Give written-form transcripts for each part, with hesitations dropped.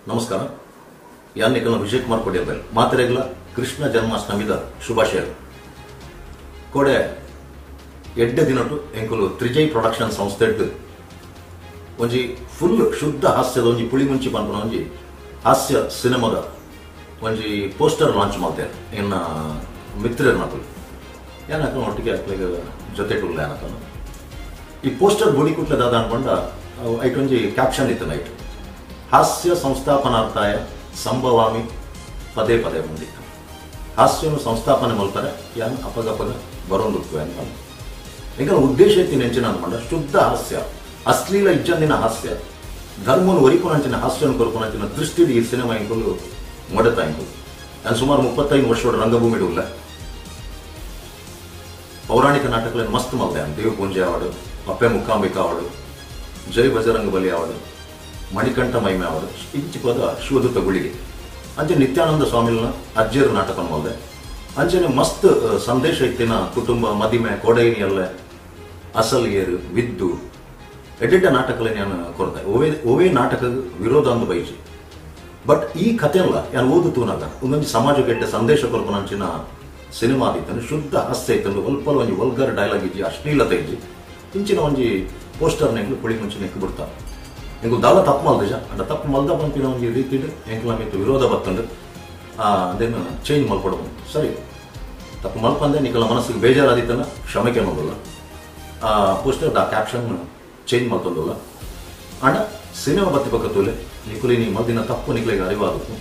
ನಮಸ್ಕಾರ. ಯಾನ್ ನಿಕಲ್ನ ವಿಜಯ್ ಕುಮಾರ್ ಕೊಡಿಯಬೆಲ್ ಮಾತೆರೆಗ್ಲ ಕೃಷ್ಣ ಜನ್ಮಾಷ್ಟಮಿದ ಶುಭಾಶಯಗಳು. ಕೋಡೆ ಎಡ್ಡೆ ದಿನಟು ಎಂಕುಲು ತ್ರಿಜೈ ಪ್ರೊಡಕ್ಷನ್ ಸಂಸ್ಥೆಡ್ ಒಂಜಿ ಫುಲ್ ಶುದ್ಧ ಹಾಸ್ಯದ ಒಂಜಿ ಪುಳಿಮುಂಚಿ ಪನ್ಪುನ ಒಂಜಿ ಹಾಸ್ಯ ಸಿನಿಮಾದ ಒಂಜಿ ಪೋಸ್ಟರ್ ಲಾಂಚ್ ಮಾಡ್ತೇನೆ. ಎನ್ನ ಮಿತ್ರರನ್ನಕಲು ಏನಕ್ಕ ಒಟ್ಟಿಗೆ ಅಕ್ಲೆಗ್ ಜೊತೆ ಉಲ್ಲ ಏನಕ್ಕ ಈ ಪೋಸ್ಟರ್ ಬೊಡಿ ಕುಟ್ಲೆ ದಾದ ಅನ್ಕೊಂಡ ಐಟ್ ಒಂಜಿ ಕ್ಯಾಪ್ಷನ್ ಇತ್ತು ನೈಟ್, ಹಾಸ್ಯ ಸಂಸ್ಥಾಪನಾರ್ಥಾಯ ಸಂಭವಾಮಿ ಪದೇ ಪದೇ ಮುಂದಿತ್ತು. ಹಾಸ್ಯನು ಸಂಸ್ಥಾಪನೆ ಮಲ್ಪರೆ ಯಾನ್ ಅಪಗಪಗ ಬರೋಂದುತ್ತು ಅಂತ. ಈಗ ಉದ್ದೇಶ ಇತ್ತಿ ನೆಂಚಿನ ಅಂದ್ಕೊಂಡ ಶುದ್ಧ ಹಾಸ್ಯ, ಅಶ್ಲೀಲ ಇಜ್ಜಂದಿನ ಹಾಸ್ಯ, ಧರ್ಮನು ಒರಿಪುನಂಚಿನ ಹಾಸ್ಯನು ಕೊರ್ಪುನಂಚಿನ ದೃಷ್ಟಿ ಈ ಸಿನಿಮಾ ಇಂಕುಲು ಮೊಡತ ಇಂಕುಲು. ನಾನು ಸುಮಾರು 35 ವರ್ಷದ ರಂಗಭೂಮಿ ಉಲ್ಲ ಪೌರಾಣಿಕ ನಾಟಕಗಳನ್ನು ಮಸ್ತ್ ಮಲ್ದೆ. ದೇವ ಪೂಂಜೆ ಆವಡು, ಅಪ್ಪೆ ಮುಕ್ಕಾಂಬಿಕ ಆವಡು, ಜೈ ಬಜರಂಗ ಬಲಿ ಆವಡು, ಮಣಿಕಂಠ ಮಹಿಮೆ ಆವಡು, ಇಂಚಿಪದ ಶಿವದೂತ ಗುಳಿಗೆ ಅಂಚೆ ನಿತ್ಯಾನಂದ ಸ್ವಾಮಿನ ಅಜ್ಜಿಯರ ನಾಟಕ ಮಲ್ದೆ. ಅಂಚನೆ ಮಸ್ತ್ ಸಂದೇಶ ಇತ್ತಿನ ಕುಟುಂಬ ಮದಿಮೆ ಕೋಡೈನಿ ಅಲ್ಲೇ ಅಸಲ್ ಏರು ವಿದ್ದು ಎಡ್ಡೆಡ್ಡ ನಾಟಕಗಳನ್ನ ನಾನು ಕೊಡ್ದೆ. ಒವೇ ನಾಟಕ ವಿರೋಧ ಅಂದು ಬೈಜಿ. ಬಟ್ ಈ ಕಥೆ ಅಲ್ಲ ಯಾನು ಓದುತ್ತೂನಾಗ ಒಂದೊಂದು ಸಮಾಜಕ್ಕೆ ಎಡ್ಡೆ ಸಂದೇಶ ಕೊರ್ಪುನಂಚಿನ ಸಿನಿಮಾ ಆದಿತ್ತನು ಶುದ್ಧ ಹಾಸ್ಯ ಇತ್ತಂದು ಒಲ್ಪ ಒಂಜಿ ವಲ್ಗರ್ ಡೈಲಾಗ್ ಇಜ್ಜಿ, ಅಶ್ಲೀಲತೆ ಇಜ್ಜಿ. ಇಂಚಿನ ಒಂಜಿ ಪೋಸ್ಟರ್ನ ಎಂಕ್ಲು ಪುಳಿ ಮುಂಚಿನ ಎಂಕ್ ಬಿಡ್ತಾ ಎಂಕು ದಾಲ ತಪ್ಪು ಮಲ್ದಜ ಅಂಡ ತಪ್ಪು ಮಲ್ದ ಪನ್ಪಿನ ಒಂಜಿ ರೀತಿಡ್ ಎಂಕ್ಲ ಮಿತ್ತು ವಿರೋಧ ಬತ್ತಂಡು ಅದೇನು ಚೇಂಜ್ ಮಲ್ಕೊಡ್ಬೋದು. ಸರಿ, ತಪ್ಪು ಮಲ್ಪಂದೆ ನಿಕಲ ಮನಸ್ಸಿಗೆ ಬೇಜಾರಾದಿತ್ತನ ಕ್ಷಮೆ ಕೇಳೋದಿಲ್ಲ, ಆ ಪೋಸ್ಟರ್ ಆ ಕ್ಯಾಪ್ಷನ್ ಚೇಂಜ್ ಮಲ್ತೊಂದಿಲ್ಲ. ಅಂಡ ಸಿನಿಮಾ ಬತ್ತಿ ಪಕ್ಕ ತೂಲೆ ನಿಕುಲಿ ನೀ ಮಲ್ದಿನ ತಪ್ಪು ನಿಕ್ಲಿಗೆ ಅರಿವಾದದ್ದು.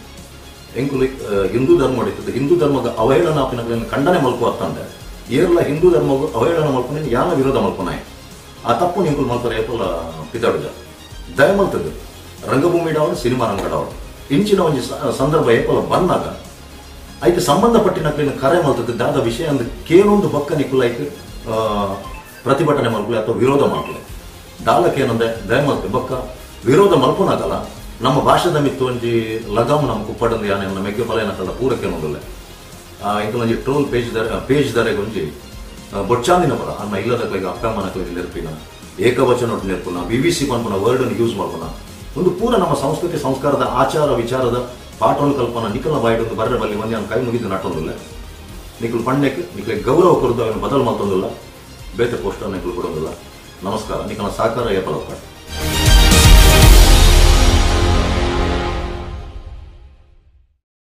ಎಂಕುಲಿ ಹಿಂದೂ ಧರ್ಮ ಹೊಡಿತದೆ, ಹಿಂದೂ ಧರ್ಮದ ಅವಹೇಳನ ಆಪಿನ ಖಂಡನೆ ಮಲ್ಪು ಅತ್ತಂದೆ ಏರ್ಲ ಹಿಂದೂ ಧರ್ಮಗೂ ಅವಹೇಳನ ಮಲ್ಪುನ ಯಾನ ವಿರೋಧ ಮಲ್ಪುನಾಯ ಆ ತಪ್ಪು ನಿಂಕುಲು ಮಲ್ಪರೆ ಏಪಲ ಪಿದಾಡುಜ. ದಯಮಲ್ತದ್ದು ರಂಗಭೂಮಿ ಡಾವಡು ಸಿನಿಮಾ ರಂಗಡಾವಡು ಇಂಚಿನ ಒಂಜಿ ಸಂದರ್ಭ ಏಪಲ ಬಂದಾಗ ಐಕ್ ಸಂಬಂಧಪಟ್ಟಿನ ಕರೆ ಮಲ್ತದ್ದು ದಾದ ವಿಷಯ ಅಂದ್ ಕೇನೊಂದು ಬಕ್ಕ ನಿಕುಲು ಐಕ್ ಪ್ರತಿಭಟನೆ ಮಲ್ಪಲೆ ಅಥವಾ ವಿರೋಧ ಮಲ್ಪಲೆ ದಾಲಕ್ಕೇನಂದೆ ದಯಮಲ್ತೆ ಬಕ್ಕ ವಿರೋಧ ಮಲ್ಪುನಾಗಲ್ಲ ನಮ್ಮ ಭಾಷೆದ ಮಿತ್ತು ಒಂಜಿ ಲಗಾಮ್ ನಮ್ಮ ಕುಪ್ಪಡಂದು ಯಾನೆ ಮೆಗ್ಗೆ ಫಲ ಪೂರಕ್ಕೇನೊಂದಿಲ್ಲ. ಇಂಕುಲು ಒಂಜಿ ಟ್ರೋಲ್ ಪೇಜ್ ದಾರೆಗೆ ಒಂಜಿ ಬೊಚ್ಚಾಂದಿನ ಪರ ಅನ್ನ ಇಲ್ಲದಕ್ಲಿಗೆ ಅಪ್ಪ ಅಮ್ಮನಕ್ಲಿಗೆ ನೆರಪಿನ ಏಕವಚನ ಒಟ್ಟು ನೆರ್ಪುನ ವಿ ಸಿ ಪನ್ಪುನ ವರ್ಡನ್ನು ಯೂಸ್ ಮಾಡ್ಪುನ ಒಂದು ಪೂರ ನಮ್ಮ ಸಂಸ್ಕೃತಿ ಸಂಸ್ಕಾರದ ಆಚಾರ ವಿಚಾರದ ಪಾಠವನ್ನು ಕಲ್ಪನ ನಿಕಲ್ನ ಬಾಯಿಡೊಂದು ಬರ್ರೆ ಬಲ್ಲಿ ಒಂದೇ ಕೈ ಮುಗಿದು ನಟ್ಟೊಂದಿಲ್ಲ. ನಿಕಲ್ ಪಣ್ಣಕ್ಕೆ ನಿಕ್ಲಿಗೆ ಗೌರವ ಕೊರದು ಅವನು ಬದಲು ಮಲ್ತೊಂದಿಲ್ಲ, ಬೇತೆ ಪೋಸ್ಟರ್ ನಿಕಲ್ ಕೊಡೋದಿಲ್ಲ. ನಮಸ್ಕಾರ, ನಿಕಲ್ನ ಸಹಕಾರ ಏಪಲಪ್ಪ.